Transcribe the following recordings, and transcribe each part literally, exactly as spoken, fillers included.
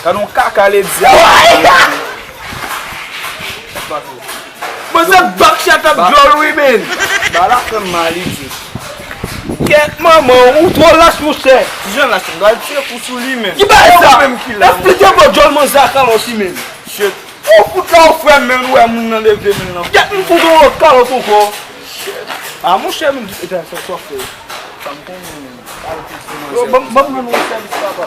Gade yon kaka ledi a. Bon, se bak chat ap djòl wi, men. Bala fè m mal, li di. Kèt manman, ou twò lach, monchè. Ti jan lach, m pral tire kou sou li, men. Ki bagay sa? Menm ki la. Esplike bò djòl manzè a kalòt li, men. Shit. Ou fout la, ou frè m, men ou wè moun nan leve men nan. Kèt, m fout ou lòt kalòt ankò. A, monchè, m di, epa sa, sa fè. Sa m konnen, men. Yo, ban m, ban m rann ou sèvis, papa.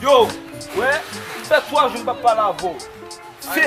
Yo, wè, m fè twa jou m p ap pale avè w. Fè.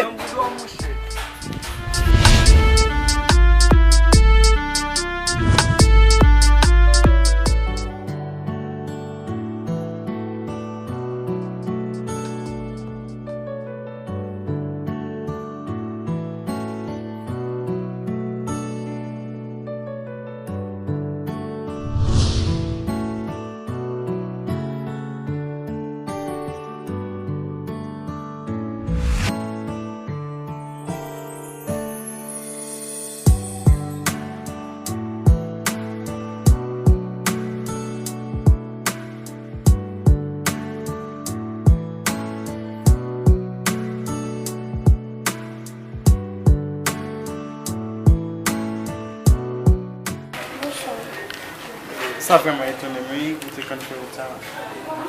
Sa vrèman etone m, wi, ou te konn fè wout sa.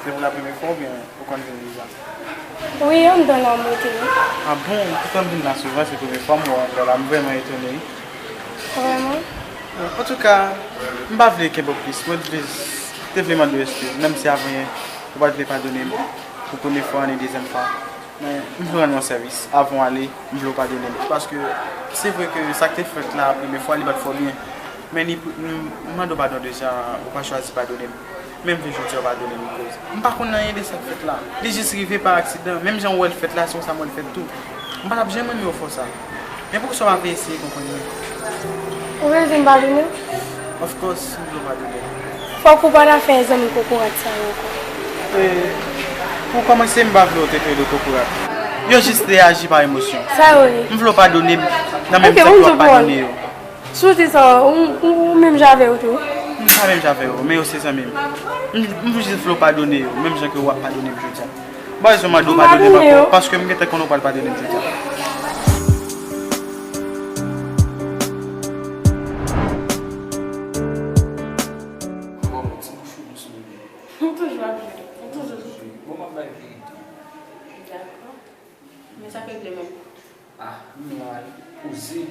Se pou la premye fwa oubyen ou konn vin deja? Wi, anndan la m rete, wi. A bon, poutan m vin la souvan, se premye fwa m wè w anndan la, m vrèman etone, wi. Vrèman? Antouka, m pa vle kenbe w plis, mwen te vle mande w eskiz, menm si avan yè, ou pa t vle padone m, pou premye fwa an e dezyèm fwa. Men, m vle rann ou yon sèvis. Avan w ale, m vle w padone m. Paske, se vre ke sa k te fèt la, premye fwa, li pa t fò byen. Men li, m, m mande w padon deja, ou pa chwazi padone m. Men m vle jodi a w padone m, koz m pa konn anyen de sa k fèt la. Li jis rive pa aksidan. Menm jan w wè l fèt la, se konsa m wè l fèt tou. M pa t ap janm renmen w fè w sa. Men poukisa w pa vle eseye konprann mwen? Ou vle di m padone w? Of course, m vle w padone m. Fòk ou pa ta fè zanmi kokorat sa yo ankò. E, pou kòmanse, m pa vle w te kreye de kokorat. Yo jis reyaji pa emosyon. Sa yo ye? M vle w padone m nan menm jan ke w ap padone yo. Si w di sa, ou, ou, ou menm jan avè yo tou? M pa menm jan avè yo, men yo se zanmi m. M, m jis vle w padone yo, menm jan ke w ap padone m jodi a. M pa bezwen mande w padone m ankò, paske m gentan konnen w pral padone m jodi a. Bon, ti bouch ou dous, bebe. M toujou ap jwe. M toujou. Bon, m ap bay verite. Dakò. Men sa k regle menm? Ah, m la, poze.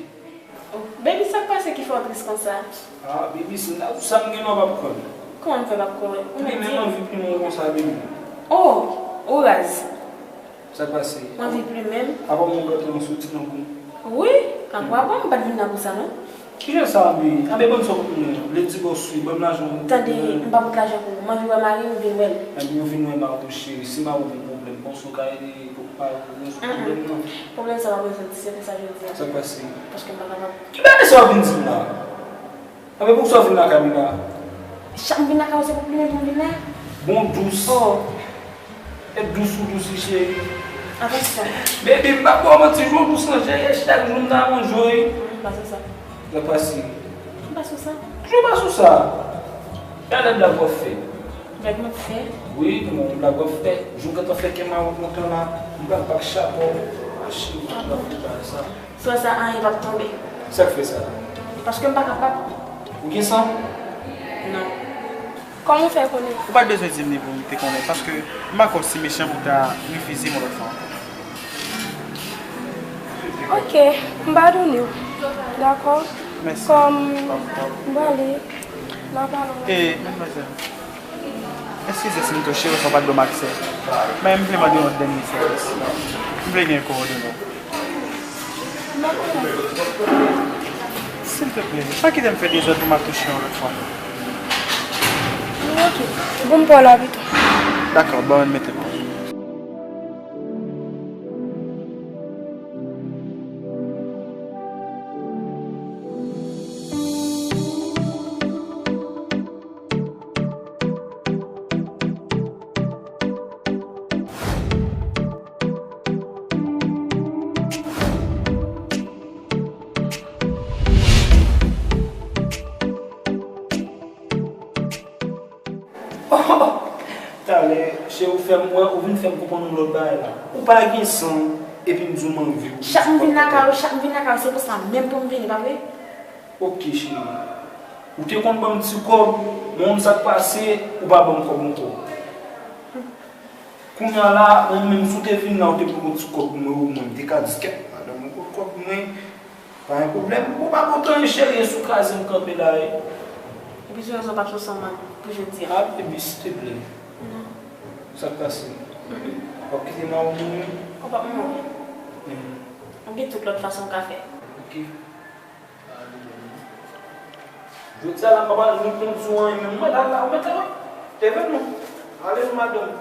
Oh, baby, sa k pase ki fè w tris konsa? Ah, baby, si m ta di w sa m gen la w p ap kwè m. Kòman m fè p ap kwè w? Ou menm di m. Ou menm anvi plimen w konsa, baby. Oh, ou raz. Sa k pase? Ou anvi plimen m? Apa m wè w gentan soti nan kou m? Wi, apa, apa, m pa t vin la pou sa, non. Kijan sa, anbe? Anbe, ban m sa w pou mwen. Lady Boss, wi, ban m lajan w. Tande, m pa pot lajan pou ou. M anvi wè mari m, vin wè l. Anbe, ou vin wè mari w, cheri. Si mari w gen pwoblèm, panse w ka ede pou mari w rezoud pwoblèm nan? Pwoblèm sa pa rezoud, se pou sa jodi a. Sa k pase? Paske m pa kapab. Ki bagay sa w ap vin di m la? Anbe, poukisa w vin lakay mwen la? Chak m vin lakay ou, se pou plimen pou m vin la? Bon, dous. Oh. E dous ou dous wi, cheri. Atansyon. Baby, m p ap ba w manti, jan w dous lan, cheri, chak jou m ta manje w, wi. M pa sou sa. Sa k pase? M pa sou sa. Kijan w pa sou sa? Gade blag w ap fè. Blag m ap fè? Wi, bon, blag w ap fè. Jou w gentan fè kè mawon lontan la, m pral bak chapò. Ah, cheri, m ap fè bagay sa. Si w wè sa, anyen p ap tonbe. Sa k fè sa? Paske m pa kapab. Ou gen san? Non. Kòman w fè konnen? Ou pa t bezwen di m li pou m te konnen, paske m pa kwè w si mechan pou w ta refize m yon lòt fwa ankò. Ok, m padone w. Dakò? Mèsi. Kòm m prale, n a pale yon lòt fwa. E, madmwazèl, eskize si m touche w san w pa t ban m aksè. Men m vle mande w yon dènye sèvis. M vle gen kowòdone w. Silteplè, pa kite m fè dezòd pou m ap touche yon lòt fwa. Ok. Bon, m pa w la pito. Dakò, bon, mete m. Fè m konprann yon lòt bagay la. Ou pa gen san, epi m di w m anvi w. Chak m vin lakay ou, chak m vin lakay ou, se pou sa menm pou m vini, pa vre? Ok, cheri. Ou te konn ban m ti kòb, men w konn sa k pase, ou pa ban m kòb ankò. Kounye a la, mwen menm, si w te vin la, ou te pran yon ti kòb pou mwen, omwen, m te ka di, kèt, madanm, ou pot kòb mwen, pa gen pwoblèm. Ou pa pote anyen, cheri, e sou kraze m kanpe la, wi. Epi sou rezon w p ap sou san man pou jodi a. Ah, baby, silteplè. Non. Sa k pase? Mm-mm. W ap kite m a ou mouri? Ou p ap mouri. Mm. M gen tout lòt fason m ka fè. Ok. Jodi a la, m pa pral ni konn di w anyen, men mwen la, la, ou mèt ale. Leve non. Ale non, madanm.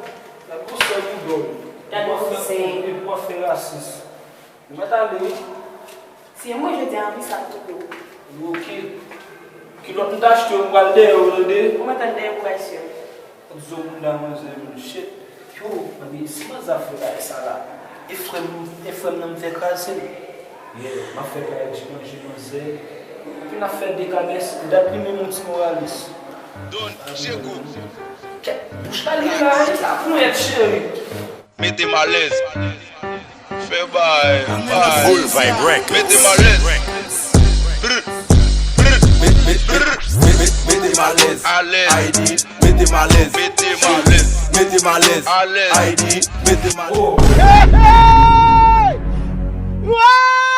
Gad gwosè boudòl. Gad gwosè. Epi w ap fè rasis. Ou mèt ale, wi. Si e mwen, jodi a, anvi sa m toufe w. Ok. Kilòt m t achte yo, m pral dèyè w, tande? Ou mèt al dèyè pou bay sè. Ak zo bounda manzè, menm shit. Yo, manmi, si manzè ap fè bagay sa la, e frè m, e frè m nan m fè kraze l. Yeah, m ap fè kay di manje manzè. Epi n ap fè de kabès, dat li menm yon ti moralis. Don Diego. Kèt, bouch la li la, e sa ponyèt cheri. Mete m alèz. Fè bay, bay. Full Vibe Records. Mete m alèz. Brr, brr, brr. Mete m alèz. Alèz. Ayiti, mete m alèz. Mete m alèz. Mete m alèz. Alèz. Ayiti, mete m alèz. Oh. Hey, hey! Wow!